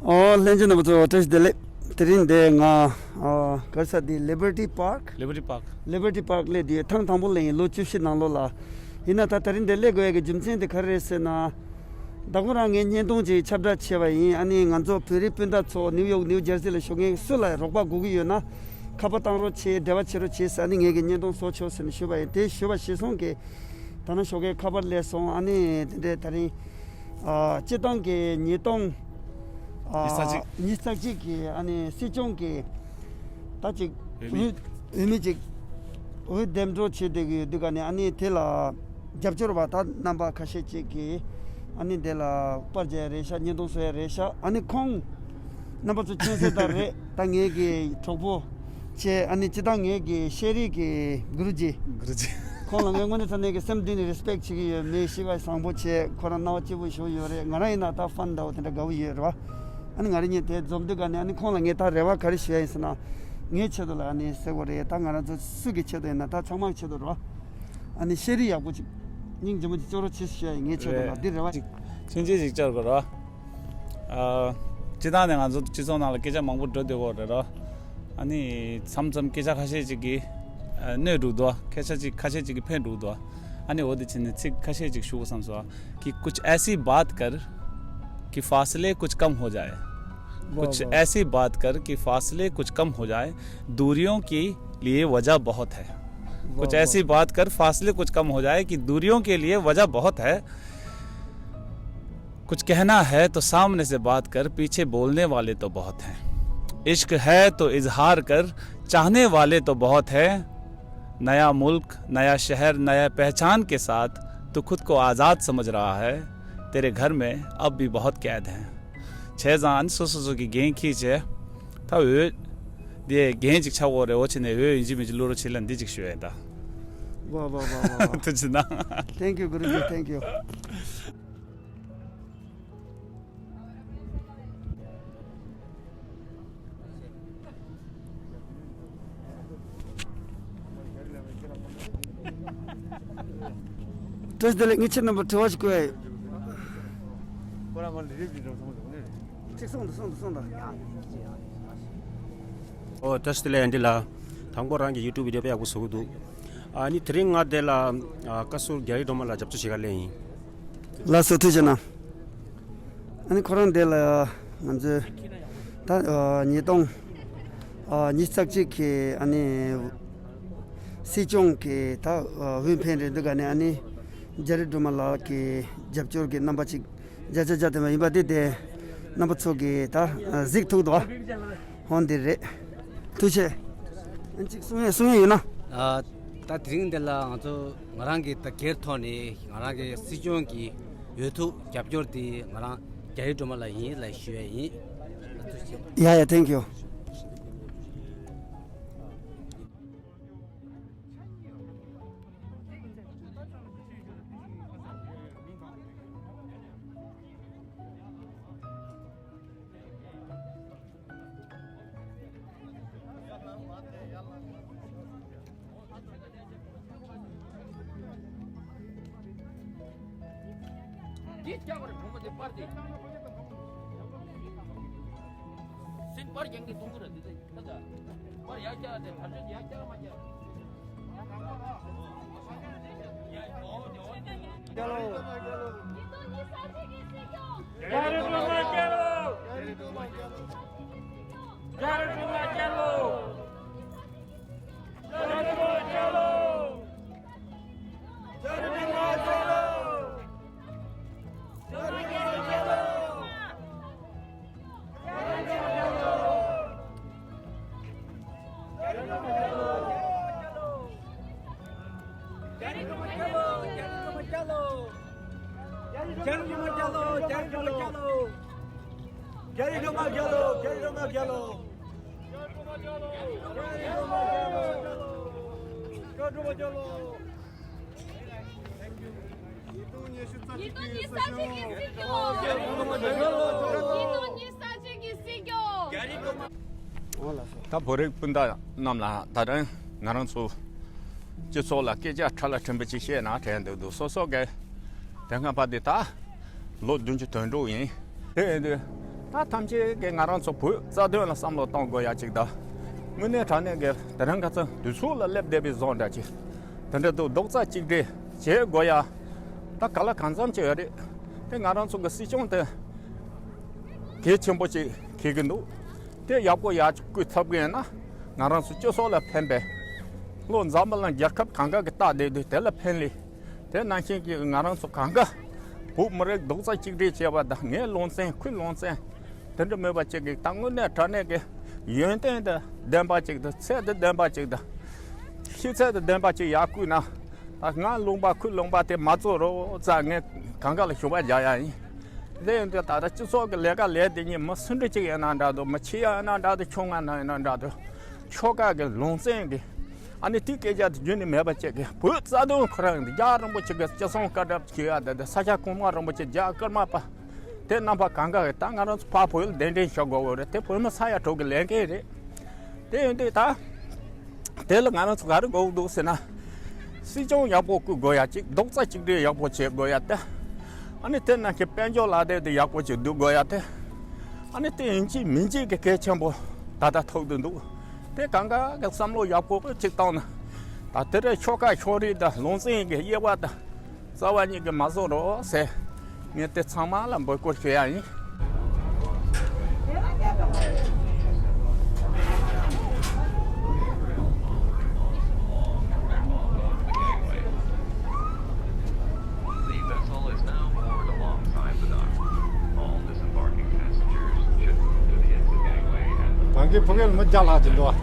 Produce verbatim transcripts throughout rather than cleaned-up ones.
ཨོ་ལྷན་རྒྱས་རྣམ་པ་ཚོ་བཀྲ་ཤིས་བདེ་ལེགས། དེ་རིང་འདི་ང་ཨ་ག་རེ་ཟེར་འདི་Liberty Park Liberty Park Liberty Park སླེབས་དུས་ཐེངས་དང་པོ་སླེབས་ཡིན། ལོ་བཅུ་བཞི་ནང་ལོགས་ལ། ཡིན་ན་ད་དེ་རིང་འདི་སླེབས་དགོས་ཡ་གི་རྒྱུ་མཚན་དེ་ག་རེ་རེད་ཟེར་ན། ད་ཁོ་རང་ངས་བརྙན་ཐུང་ཅིག་ཁྱབ་བསྒྲགས་བྱས་པ་ཡིན། ཨ་ནི་ང་ཚོ་བོད་རིགས་སྤུན་ཟླ་ཚོ་ནིའུ་ཡོག་ནིའུ་ཇར་སི་ལ་བཞུགས་མཁན་སུ་ལ་རོགས་པ་དགོས་ཀྱི་ཡོད་ན། ཁ་པར་བཏང་རོགས་བྱེད། འབྲེལ་བ་བྱེད་རོགས་བྱེད་ཟེར། ཨ་ནི་ངས་ཀྱི་བརྙན་ཐུང་བཟོ་ཆོག་ཟེར་ནས་ཞུས་པ་ཡིན། དེ་ཞུས་པ་གཞིར་བཟུང་གི་ད་ནང་ཞོགས་ཀས་ཁ་པར་སླེབས་སོང་། ཨ་ནི་དེ་འདྲའི་ད་རིང་ཨ་སྤྱི་བཏང་གི་ཉིས་སྟོང་ཨ་ཉི་ཤུ་རྩ་གཅིག་ཉི་ཤུ་རྩ་གཅིག་གི་ཨ་ནི་སྲིད་སྐྱོང་གི་ད་ཅིག་འོས་མི། འོས་འོས་མི་ཅིག་འོས་འདེམས་སྒྲུག་བྱེད་བསྡད་ཀྱི་ཡོད་དུས་ག་ནས། ཨ་ནི་དེ་ལ་རྒྱབ་སྐྱོར་བ་ད་རྣམ་པ་ཁ་ཤས་ཅིག་གིས་ཨ་ནི་དེ་ལ་པར་རྒྱག་ཡ་རེད་ཤག་བརྙན་ཐུང་བཟོ་ཡ་རེད་ཤག་ཨ་ནི་ཁོང་རྣམ་པ་ཚོ་མཁྱེན་གསལ་ལྟར་རེད། ད་ངེད་ཀྱི་གྲོགས་པོ་བྱས། ཨ་ནི་སྤྱི་བཏང་ངེད་ཀྱི་ཤེས་རིག་གི་གུ་རུ་ཇི། གུ་རུ་ཇི། ཁོང་ལ་ངས་དངོས་གནས་དྲང་གནས་ཀྱི་སེམས་གཏིང་ནས་རེ་སི་པེག་བྱེད་ཀྱི་ཡོད། མི་གཤིས་ཀ་བཟང་པོ་བྱས། ཁོ་རང་སྣང་བ་སྐྱིད་པོ་ཞིག་ཡོད་རེད། ང་རང་ཡིན་ན་ད་ཧྥན་འདྲ་བོ་དེ་འདྲ་དགའ་བོ་ཡོད་རེད་བ། ཨ་ནི་ང་རང་གཉིས་དེ་འཛོམས་དུས་ག་ནས། ཨ་ནི་ཁོང་ལ་ངས་ད་རེ་བ་ག་རེ་ཞུ་ཡ་ཡིན་ཟེར་ན། ངའི་ཆེད་དུ་ལ་ཨ་ནི་ཟེར་དགོས་རེད། ད་ང་རང་ཚོ་སུ་གི་ཆེད་དུ་ཡིན་ན། ད་ཚང་མ་གི་ཆེད་དུ་རེད་བ། ཨ་ནི་ཤེས་རིག་ཡག་པོ་ཅིག་སྙིང་རྗེ་མོ་ཅིག་སྐྱོར་རོགས་བྱེད་ཞུ་ཡ་ཡིན། ངའི་ཆེད་དུ་ལ་རེད། འདི་རེ་བ་ཅིག་ཅིག་ཆིན་ཆིན་ཞིག་བཅར་དགོས་ར། ཨ། སྤྱི་བཏང་ནས་ང་ཚོ་སྤྱི་ཚོགས་ནང་ལ་སྐད་ཆ་མང་པོ་འགྲོ་བསྡད་ཡོད་རེད་ར། ཨ་ནི་མཚམས་མཚམས་སྐད་ཆ་ཁ་ཤས་ཅིག་གིས་ཨ་གནོད་འགྲོ་འདུག་ཁ་ཤས་ཅིག་ཁ་ཤས་ཅིག་གིས་ཕན་འགྲོ་འདུག་ཨ་ནི་འོ་དེ་བྱས་ནས་ཚིག་ཁ་ཤས་ཅིག་ཞུ་དགོས་བསམ་སོང་། कि कुछ ऐसी बात कर कि फासले कुछ कम हो जाए। वाह, कुछ वाह। ऐसी बात कर कि फासले कुछ कम हो जाए, दूरियों के लिए वजह बहुत है। वाह, कुछ ऐसी वाह। बात कर, फासले कुछ कम हो जाए कि दूरियों के लिए वजह बहुत है। कुछ कहना है तो सामने से बात कर, पीछे बोलने वाले तो बहुत हैं। इश्क है तो इजहार कर, चाहने वाले तो बहुत हैं। नया मुल्क, नया शहर, नया पहचान के साथ तू खुद को आज़ाद समझ रहा है। तेरे घर में अब भी बहुत कैद हैं। བྱས་ཙང་ཨ་ནི་སོ་སོ་སོ་གི་འགན་འཁྱེར་བྱས། ད་འོས་དེ་འགན་ཅིག་ཆགས་ཡོད་རེད། འོ་བྱས་ནས་འོས་ཡིན་གཅིག་མིན་གཅིག་བླུག་རོགས་བྱེད་ལ་འདི་ཅིག་ཞུ་ཡ་ཡིན་ད། ཝ་ཝ་ཝ་ཝ་ཝ། ཐུགས་རྗེ་གནང་། Thank you, Guruji. Thank you. བཀྲ་ཤིས་བདེ་ལེགས། ངས་ཁྱེད་རྣམ་པར་དྲི་བ་ཞིག་བཀོད་ཡ་ཡོད། ཅིག་གསུངས་དང་། གསུངས་དང་། གསུངས་དང་། ཨོ་བཀྲ་ཤིས་བདེ་ལེགས། ཨན་ཌི་ལགས། དང་པོ་རང་གི་ཡུ་ཊུབ་བི་ཌི་ཡོ་དཔེ་ཡག་པོ་བཟོ་གི་འདུག་ཨ་ནི་དེ་རིང་ང་འདི་ལ་ཨ་བཀའ་ཟུར་རྒྱ་རི་སྒྲོལ་མ་ལགས་རྒྱབ་སྐྱོར་བྱེད་ག་སླེབས་ཡིན། ལགས་སོ། ཐུགས་རྗེ་གནང་། ཨ་ནི་ཁོ་རང་འདི་ལ་ང་ཚོའི་ད་ཨ་ཉིས་སྟོང་ཨ་ཉི་ཤུ་རྩ་གཅིག་གི་ཨ་ནི་སྲིད་སྐྱོང་གི་ད་ཨ་འོས་འཕེན་རེད་འདུག་ག་ནས། ཨ་ནི་རྒྱ་རི་སྒྲོལ་མ་ལགས་ཀྱི་རྒྱབ་སྐྱོར་གྱི་རྣམ་པ་ཅིག་བརྒྱ་ཆ་བརྒྱ་ཐོན་པ་ཡིན་པ་དེ། དེ་རྣམ་པ་ཚོ་གིས་ད་ཨ་གཟིགས་ཐུབ་འདུག་བ། ཧོན་འདི་རེད། ཐུགས་རྗེ་ཆེ། ཨ་ནི་ཅིག་གསུང་ཡས་གསུང་ཡས་ཡོད་ན། ཨ། ད་དེ་རིང་འདི་ལ་ང་ཚོ་ང་རང་གི་ད་སྒེར་ཐོག་ནས་ང་རང་གི་སྲིད་སྐྱོང་གི་འོས་ཐོབ་རྒྱབ་སྐྱོར་དེ་ང་རང་རྒྱ་རི་སྒྲོལ་མ་ལགས་ཡིན་ལབ་ཞུ་ཡས་ཡིན། ཐུགས་རྗེ་ཆེ། ཡ་ཡ། Thank you. འདི་རྒྱག་པ་རེད། གྲོང་པ་འདི་པར་འདི། སེམས་པར་རྒྱག་གི་གཏོང་གི་རེད་འདི། ད་ད་པར་ཡག་རྒྱག་དེ་བར་ཆད་ཡག་རྒྱག་མ་རྒྱག་རྒྱ་རི་སྒྲོལ་མ་རྒྱལ་ལོ། རྒྱ་རི་སྒྲོལ་མ་རྒྱལ་ལོ། རྒྱ་རི་སྒྲོལ་མ་རྒྱལ་ལོ། རྒྱ་རི་སྒྲོལ་མ་རྒྱལ་ལོ། རྒྱ་རི་སྒྲོལ་མ་རྒྱལ་ལོ། རྒྱ་རི་སྒྲོལ་མ་རྒྱལ་ལོ། རྒྱ་རི་སྒྲོལ་མ་རྒྱལ་ལོ། ཉིས་སྟོང་ཉི་ཤུ་རྩ་གཅིག་གི་སྲིད་སྐྱོང་། ཉིས་སྟོང་ཉི་ཤུ་རྩ་གཅིག་གི་སྲིད་སྐྱོང་། ད་བོད་རིགས་སྤུན་ཟླ་རྣམས་ལ་ད་རིང་ང་རང་ཚོ་སྤྱི་ཚོགས་ལ་སྐད་ཆ་ཕྲ་ལ་ཕྲན་བུ་ཅིག་བཤད་ན་དྲན་འདུག་འདུག་སོ་སོ་གི་དེ་སྔ་བར་དེ་ད་ལོ་བདུན་ཅུ་དོན་དྲུག་ཡིན། དེ་ཡིན་དུས་ ད་ཐམས་ཅད་ཀྱིས་ང་རང་ཚོ་བོད་རྩ་དོན་ལ་བསམ་བློ་གཏོང་དགོས་ཡ་ཅིག་དང་། དངོས་གནས་དྲང་གནས་ཀྱི་དེ་རིང་ཁ་སང་དུས་ཚོད་ལ་སླེབས་བསྡད་པའི་བཟོ་འདྲ་ཅིག་དེ་འདྲ་འདུག་རྡོག་རྩ་གཅིག་སྒྲིལ་བྱེད་དགོས་ཡ། ད་ག་ལ་གང་འཚམ་ཅིག་ཡོད་རེད། དེ་ང་རང་ཚོ་གི་སྲིད་སྐྱོང་དེ་གལ་ཆེན་པོ་ཅིག་འཁེལ་གྱི་འདུག་དེ་ཡག་པོ་ཡག་བཀོད་ཐུབ་ཀྱི་ཡིན་ན། ང་རང་ཚོ་སྤྱི་ཚོགས་ལ་ཕན་པའི། བློ་འཛམ་བུ་གླིང་རྒྱལ་ཁབ་གང་ག་གི་ལྟ་བསྡད་དུས་དེ་ལ་ཕན་ལས། དེ་ནང་བཞིན་གྱི་ང་རང་ཚོ་གང་ག་བོད་མི་རིགས་རྡོག་རྩ་གཅིག་སྒྲིལ་བྱས་པ་དང་། ངའི་ལུང་ཚན་ཁོའི་ལུང་ཚན་དེ་འདྲ་མེད་པ་ཅིག་གི། ད་དངོས་གནས་དྲང་གནས་ཀྱི་ཡོན་ཏན་དང་ལྡན་པ་ཅིག་དང་། ཚད་དང་ལྡན་པ་ཅིག་དང་། ཤེས་ཚད་དང་ལྡན་པ་ཅིག་ཡར་བསྐུལ་ན། ད་ང་ལུང་པ་ཁོའི་ལུང་པ་དེ་མ་རྩོད་རོགས་ཙང་། ངས་གང་ག་ལ་ཞུ་བ་རྒྱག་ཡ་ཡིན། དེ་ཡིན་དུས་ད་ལྟ་སྤྱི་ཚོགས་ཀྱི་ལས་ཀ་ལས་དེ་ཉིད་མི་སུ་འདྲ་ཅིག་ཡིན་ན་འདྲ་འདུག་མི་ཆེ་ཡ་ཡིན་ན་འདྲ་འདུག་ཆུང་ང་ན་ཡིན་ན་འདྲ་འདུག་ཕྱོགས་ཁག་གི་ལུང་ཚན་གྱི། ཨ་ནི་དེའི་སྐད་ཆ་དེ་རྒྱུན་ནས་མེད་པ་བྱེད་དགོས། བོད་རྩ་དོན་ཁོ་རང་འདི་རྒྱལ་བ་རིན་པོ་ཆེ་གི་ཅི་གསུང་བཀའ་སྒྲུབ་བྱེད་ཡ་དེ། དེ་ས་སྐྱ་གོང་མ་རིན་པོ་ཆེ། རྒྱལ་བ་ཀརྨ་པ། དེ་རྣམ་པ་གང་ག་གི། ད་ང་རང་ཚོ་ཕར་བོད་ལ་གདན་འདྲེན་ཞུ་དགོས་རེད། དེ་བོད་མི་ས་ཡ་དྲུག་གི་ལས་འགན་རེད། དེ་ཡིན་དུས་ད་དེ་ལ་ང་རང་ཚོ་ག་རེ་དགོས་འདུག་ཟེར་ན། སྲིད་སྐྱོང་ཡག་པོ་བསྐོ་དགོས་ཡ་གཅིག་རྡོག་རྩ་གཅིག་སྒྲིལ་ཡག་པོ་བྱེད་དགོས་ཡ་དེ། ཨ་ནི་དེ་ནང་གི་དཔལ་འབྱོར་ལག་དེབ་དེ་ཡག་པོ་ཅིག་བསྡུ་དགོས་ཡ་དེ། ཨ་ནི་དེ་ཡིན་གཅིག་མིན་གཅིག་གི་གལ་ཆེན་པོ་ད་ལྟ་ཐུག་བསྡད་འདུག་དེ་གང་ག་གི་བསམ་བློ་ཡག་པོ་ཅིག་བཏང་ན། ད་དེ་རེད། ཕྱོགས་ཁག་ཕྱོགས་རིས་དང་ལུང་ཚན་གྱི་དབྱེ་བ་དང་རྩ་བ་ཉིད་ཀྱིས་མ་བཟོ་རོགས་ཟེར། ངས་དེ་ཚང་མ་ལ་འབོད་སྐུལ་ཞུ་ཡ་ཡིན། The vessel is now moored alongside the dock. All disembarking passengers should move to the exit gangway and གང་གི་ཕུ་གེ་ལ་མི་བརྒྱ་ལྷག་ཅིག་འདུག་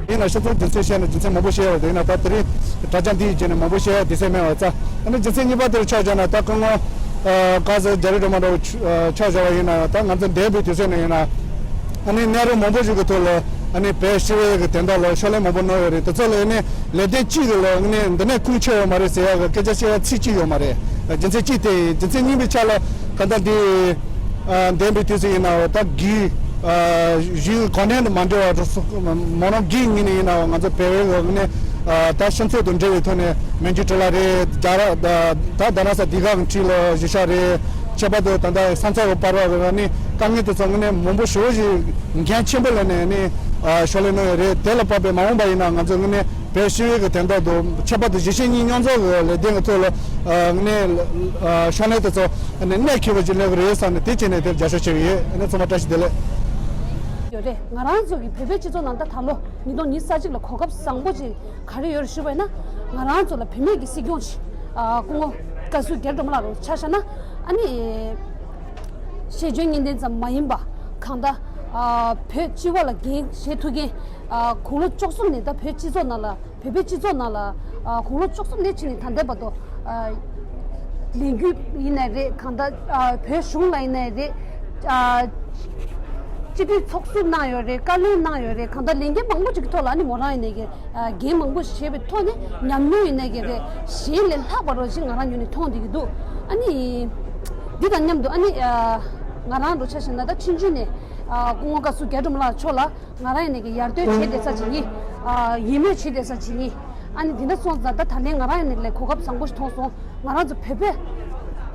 ཡིན་ན་སྤྱི་ཚོགས་རྒྱུ་མཚན་བཤད་ན་རྒྱུ་མཚན་མང་པོ་བཤད་ཡོད་རེད། ཡིན་ན་ད་དེ་རིང་དྲ་རྒྱ་འདིའི་རྗེས་ནས་མང་པོ་བཤད་ཡ་དུས་ཚོད་མེད་པ་རེད། ཨ་ནི་རྒྱུ་མཚན་གཉིས་པ་དེར་ཆ་བཞག་ན། ད་སྐུ་ངོ་ཨ་བཀའ་ཟུར་རྒྱ་རི་སྒྲོལ་མ་ལགས་ཆ་བཞག་པ་ཡིན་ན། ད་ང་ཚོ་འདས་པའི་དུས་ཚོད་ནས་ཡིན་ན། ཨ་ནི་གནད་རོགས་མང་པོ་ཞིག་གི་ཐོག་ལ་ཨ་ནི་བོད་ཞི་བའི་གི་དོན་དག་ལ་ཕྱག་ལས་མང་པོ་གནང་ཡོད་རེད། དེ་ཚོ་ལ་ཨ་ནི་ལས་དོན་གཅིག་གི་ལ་ཨ་ནི་འདི་ནས་ཁུངས་འཁྱོལ་ཡོད་མ་རེད་ཟེར་ཡ་གི་སྐད་ཆ་བཤད་ཡ་ཚིག་གཅིག་ཡོད་མ་རེད། རྒྱུ་མཚན་གཅིག་དེ་ཡིན། རྒྱུ་མཚན་གཉིས་པའི་ཆ་ལ་ད་ལྟ་འདི་ཨ་འདས་པའི་དུས་སུ་ཡིན་ན། ད་གི་ཨ་གཞུང་གི་གོ་གནས་དང་མ་འབྲེལ་བ་རུ་སུ་མོ་རང་གི་ངོས་ནས་ཡིན་ན། ང་ཚོ་བོད་པའི་གི་ཨ་ནི་ཨ་ད་ཕྱི་ཚོགས་དང་འབྲེལ་བའི་ཐོག་ནས་མན་ཇུ་ཊི་ལ་རེད། རྒྱ་ར་ད་ད་རྡ་རམ་ས་ལ་འདི་ག་གི་འཁྲིས་ལ་གཞིས་ཆགས་རེད། ཁྱད་པར་དུ་ད་ལྟ་ས་མཚམས་ཀྱི་བར་བ་གི་ཨ་ནི་དཀའ་ངལ་དེ་ཚོ་དངོས་གནས་མང་པོ་ཞེ་པོ་ཞིག་འགན་ཆེན་པོ་ལེན་ནས་ཨ་ནི་ཨ་ཕྱག་ལས་གནང་ཡོད་རེད། དེ་ལ་དཔག་པའི་མ་འོངས་པ་ཡིན་ན་ང་ཚོ་དངོས་གནས་བོད་ཞི་བའི་གི་དོན་དག་དང་། ཁྱད་པར་དུ་གཞིས་བྱེས་གཉིས་མཉམ་འཛོམས་ཀྱི་ལས་དོན་གྱི་ཐོག་ལ་ཨ་ནི་ཨ་ཕྱག་ལས་དེ་ཚོ་ཨ་ནི་གནད་འཁེལ་བ་ཅིག་ལས་ཀྱི་རེད་བསམ་ནས། དེ་བྱས་ནས་དེར་རྒྱབ་སྐྱོར་བྱེད་ཀྱི་ཡོད། ཨ་ནི་ཚང་མ་བཀྲ་ཤིས་བདེ་ལེགས། ཡོད་རེད། ང་རང་ཚོ་གི་བོད་པའི་སྤྱི་ཚོགས་ནང་ད་ད་ལོ་ཉིས་སྟོང་ཉི་ཤུ་རྩ་གཅིག་ལ་གོ་སྐབས་བཟང་པོ་ཅིག་ག་རེ་ཡོད་རེད་ཞུས་པ་ཡིན་ན། ང་རང་ཚོ་ལ་བུད་མེད་ཀྱི་སྲིད་སྐྱོང་ཅིག་ཨ་སྐུ་ངོ་བཀའ་ཟུར་རྒྱ་རི་སྒྲོལ་མ་ལགས་རང་ཆ་བཞག་ན། ཨ་ནི་ཤེས་འཇོན་གཉིས་ལྡན་ཙམ་མ་ཡིན་པ། གང་ལྟར་ཨ་བོད་སྤྱི་པ་ལ་འགན་བཞེས་ཐུབ་མཁན། ཨ་དགུང་ལོ་བཅུ་གསུམ་ནས་ད་བོད་སྤྱི་ཚོགས་ནང་ལ། བོད་པའི་སྤྱི་ཚོགས་ནང་ལ་ཨ་དགུང་ལོ་བཅུ་གསུམ་ནས་ཕྱིན་ནས་ད་ལྟའི་བར་དུ་ཨ་ལས་འགུལ་ཡིན་ནའི་རེད། གང་ལྟར་ཨ་བོད་གཞུང་ལ་ཡིན་ནའི་རེད། ཨ་སྤྱི་འཐུས་ཚོགས་ཟུར་གནང་ཡོད་རེད། བཀའ་བློན་གནང་ཡོད་རེད། གང་ལྟར་ལས་འགན་མང་པོ་ཅིག་གི་ཐོག་ལ་ཨ་ནི་མོ་རང་ཡིན་ནའི་གི་ཨ་འགན་མང་པོ་བཞེས་པའི་ཐོག་ནས་ཉམས་མྱོང་ཡིན་ནའི་གི་རེད། གཞན་ལས་ལྷག་པ་རོ་ཞིག་ང་རང་ངོས་ནས་མཐོང་བསྡད་ཀྱི་འདུག་ཨ་ནི་འདི་དང་མཉམ་དུ་ཨ་ནི་ཨ་ང་རང་རུ་ཆ་བཞག་ན། ད་ཆུང་ཆུང་ནས་ཨ་སྐུ་ངོ་བཀའ་ཟུར་རྒྱ་རི་སྒྲོལ་མ་ལགས་མཆོག་ལ་ང་རང་ཡིན་ནའི་གི་ཡར་ཐོན་བྱེད་བསྡད་ས་ཅིག་ཡིན། ཨ་ཡིད་སྨོན་བྱེད་བསྡད་ས་ཅིག་ཡིན། ཨ་ནི་འདི་འདྲ་སོང་ཙང་ད་ད་ལན་ང་རང་ཡིན་ནའི་ལས་གོ་སྐབས་བཟང་པོ་ཞིག་མཐོང་སོང་། ང་རང་ཚོ་བོད་པའི་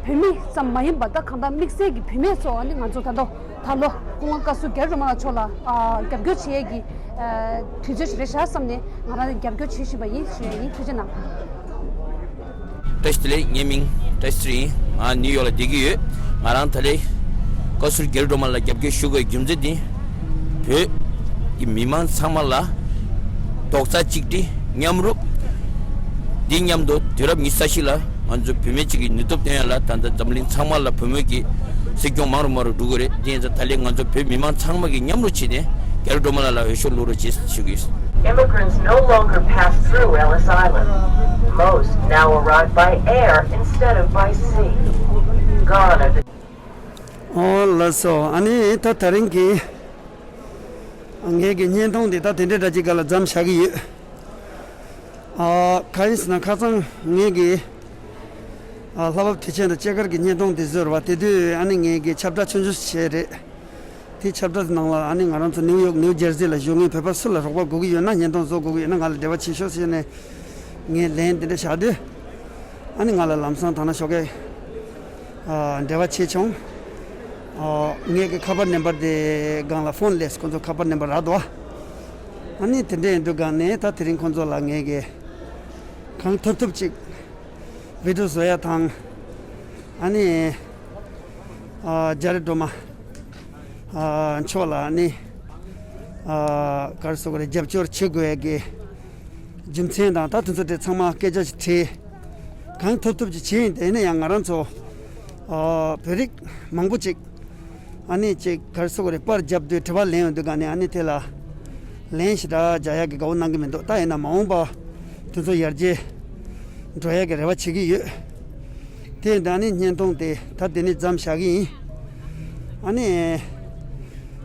བུད་མེད་ཙམ་མ་ཡིན་པ། ད་གང་ལྟར་དམིགས་བསལ་གྱི་བུད་མེད་ཚོ་ཨ་ནི་ང་ཚོ་ད་ལྟ་ད་ལོ་སྐུ་ངོ་བཀའ་ཟུར་རྒྱ་རི་སྒྲོལ་མ་ལགས་མཆོག་ལ་ཨ་རྒྱབ་སྐྱོར་བྱེད་ཡས་ཀྱི་ཨ་དུས་ཚོད་ཞིག་རེད་ཤག་བསམ་ནས་ང་རང་རྒྱབ་སྐྱོར་བྱེད་བཞིན་པ་ཡིན་ཞུ་ཡས་ཡིན། ཐུགས་རྗེ་གནང་། བཀྲ་ཤིས་བདེ་ལེགས། ངའི་མིང་བཀྲ་ཤིས་ཚེ་རིང་ཡིན། ང་ནིའུ་ཡོག་ལ་བསྡད་ཀྱི་ཡོད། ང་རང་ད་ལན་བཀའ་ཟུར་རྒྱ་རི་སྒྲོལ་མ་ལགས་རྒྱབ་སྐྱོར་ཞུ་དགོས་རྒྱུ་མཚན་དེ། བོད་ཀྱི་མི་མང་ཚང་མ་ལ་རྡོག་རྩ་གཅིག་སྒྲིལ་མཉམ་རུབ། འདི་མཉམ་དུ་དུས་རབས་ཉི་ཤུ་རྩ་བཞི་ལ་ང་ཚོ་བུད་མེད་ཅིག་གི་ནུས་སྟོབས་བཏོན་ཡ་ལ། ད་ལྟ་འཛམ་གླིང་ཚང་མ་ལ་བུ་མོ་གི་སྲིད་སྐྱོང་མང་རུ་མང་རུ་འགྲོ་གི་རེད། དེ་ཡིན་ཙང་ད་ལན་ང་ཚོ་བོད་མི་མང་ཚང་མ་གིས་མཉམ་རུབ་བྱས་ནས་རྒྱ་རི་སྒྲོལ་མ་ལགས་ལ་འོས་ཤོག་བླུག་རོགས་བྱེད་ཞུ་གི་ཡོད། Immigrants no longer pass through Ellis Island. Most now arrive by air instead of by sea. Gone are the ཨོ་ལགས་སོ། ཨ་ནི་ད་དེ་རིང་གི་ངའི་གི་བརྙན་ཐུང་འདི་ད་དེ་འདྲའི་འདྲ་ཅིག་སྒང་ལ་མཚམས་བཞག་གི་ཡོད། ཨ་གང་ཡིན་ཟེར་ན། ཁ་སང་ངའི་གི་ཨ་ལྷ་བབས་དུས་ཆེན་དང་བཅས་ཁར་གི་བརྙན་ཐུང་འདི་བཟོས་རེད་པ། དེ་དུས་ཨ་ནི་ངའི་གི་ཁྱབ་བསྒྲགས་ཆུང་ཆུང་ཞིག་བྱས་རེད། དེ་ཁྱབ་བསྒྲགས་དེ་ནང་ལ་ཨ་ནི་ང་རང་ཚོ་ནིའུ་ཡོག་ནིའུ་ཇར་སི་ལ་བཞུགས་མཁན་བོད་པ་སུ་ལ་རོགས་པ་དགོས་ཀྱི་ཡོད་ན། བརྙན་ཐུང་བཟོ་དགོས་ཀྱི་ཡོད་ན་ང་ལ་འབྲེལ་བ་བྱེད་ཤོག་ཟེར་ནས་ངས་ལན་དེ་འདྲ་བཞག་དུས། ཨ་ནི་ང་ལ་ལམ་སང་ད་ནང་ཞོགས་ཀས་ཨ་འབྲེལ་བ་བྱས་བྱུང་། ངས་ཀྱི་ཁ་པར་ནམ་བར་དེ་སྒང་ལ་ཕོན་སླེབས། ཁོང་ཚོ་ཁ་པར་ནམ་བར་རག་འདུག་ཨ་ནི་དེ་འདྲ་ཡིན་དུས་སྒང་ནས་ད་དེ་རིང་ཁོང་ཚོ་ལ་ངས་ཀྱི་གང་ཐུབ་ཐུབ་ཅིག་བི་ཌིའོ་བཟོ་ཡ་དང་། ཨ་ནི་ཨ་རྒྱ་རི་སྒྲོལ་མ་ཨ་མཆོག་ལ་ཨ་ནི་ཨ་ག་རེ་ཟེར་དགོས་རེད། རྒྱབ་སྐྱོར་བྱེད་དགོས་ཡ་གི་རྒྱུ་མཚན་དང་ད་དེ་ཚོ་དེ་ཚང་མ་སྐད་ཆ་ཞིག་དྲིས། གང་ཐུབ་ཐུབ་ཅིག་བྱས་ཡིན། དེ་ནས་ཡང་ང་རང་ཚོ་ཨ་བོད་རིགས་མང་པོ་ཅིག་ཨ་ནི་ཅིག་ག་རེ་ཟེར་དགོས་རེད། པར་བརྒྱབ་དུས་དྲི་བ་ལེན་ཡོང་དུས་ག་ནས་ཨ་ནི་དེ་ལ་ལན་ཞེ་དྲག་རྒྱག་ཡག་གི་དགའ་བོ་གནང་གི་མི་འདུག་ད་ཡིན་ན་མ་འོངས་པ་དེ་ཚོ་ཡར་རྒྱས་འགྲོ་ཡག་གི་རེ་བ་བྱེད་ཀྱི་ཡོད། དེ་ཡིན་དུས་ཨ་ནི་བརྙན་ཐུང་དེ་ད་དེ་ནས་མཚམས་བཞག་གི་ཡིན། ཨ་ནི་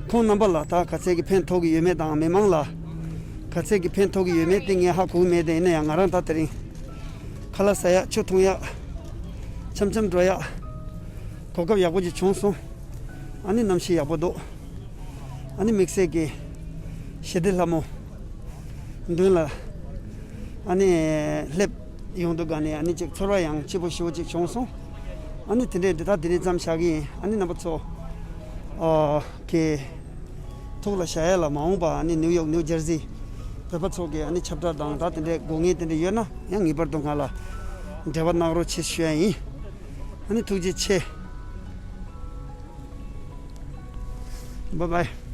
ཁོང་རྣམ་པ་ལ་ད་ག་ཚད་ཀྱི་ཕན་ཐོགས་ཀྱི་ཡོད་མེད་དང་མི་མང་ལ་ག་ཚད་ཀྱི་ཕན་ཐོགས་ཀྱི་ཡོད་མེད་དེ་ངས་ཧ་གོ་གི་མེད། དེ་ཡིན་ན་ཡང་ང་རང་ད་དེ་རིང་ཁ་ལག་ཟ་ཡག་ཆུ་འཐུང་ཡག་འཆམ་འཆམ་འགྲོ་ཡག་གོ་སྐབས་ཡག་པོ་ཅིག་བྱུང་སོང་། ཨ་ནི་གནམ་གཤིས་ཡག་པོ་འདུག་ཨ་ནི་དམིགས་བསལ་གྱི་ཞི་བདེ་ལྷ་མོ་མདུན་ལ་ཨ་ནི་སླེབས་ཡོང་དུས་ག་ནས་ཨ་ནི་ཅིག་ཚོར་བ་ཡང་སྐྱིད་པོ་ཞེ་པོ་ཅིག་བྱུང་སོང་། ཨ་ནི་དེ་འདྲས་འདི་ད་འདི་ནས་མཚམས་བཞག་གི་ཡིན། ཨ་ནི་རྣམ་པ་ཚོ་ཨ་གི་ཐུགས་ལ་བཞག་ཡ་ལ་མ་འོངས་པ་ཨ་ནི་ནིའུ་ཡོག་ནིའུ་ཇར་སི་བོད་པ་ཚོ་གི་ཨ་ནི་ཁྱབ་བསྒྲགས་དང་ད་དེ་འདྲས་དགོས་ངེས་དེ་འདྲས་ཡོད་ན་ཡང་ངེས་པར་དུ་ང་ལ་འབྲེལ་བ་གནང་རོགས་བྱེད་ཞུ་ཡ་ཡིན། ཨ་ནི་ཐུགས་རྗེ་ཆེ། Bye bye.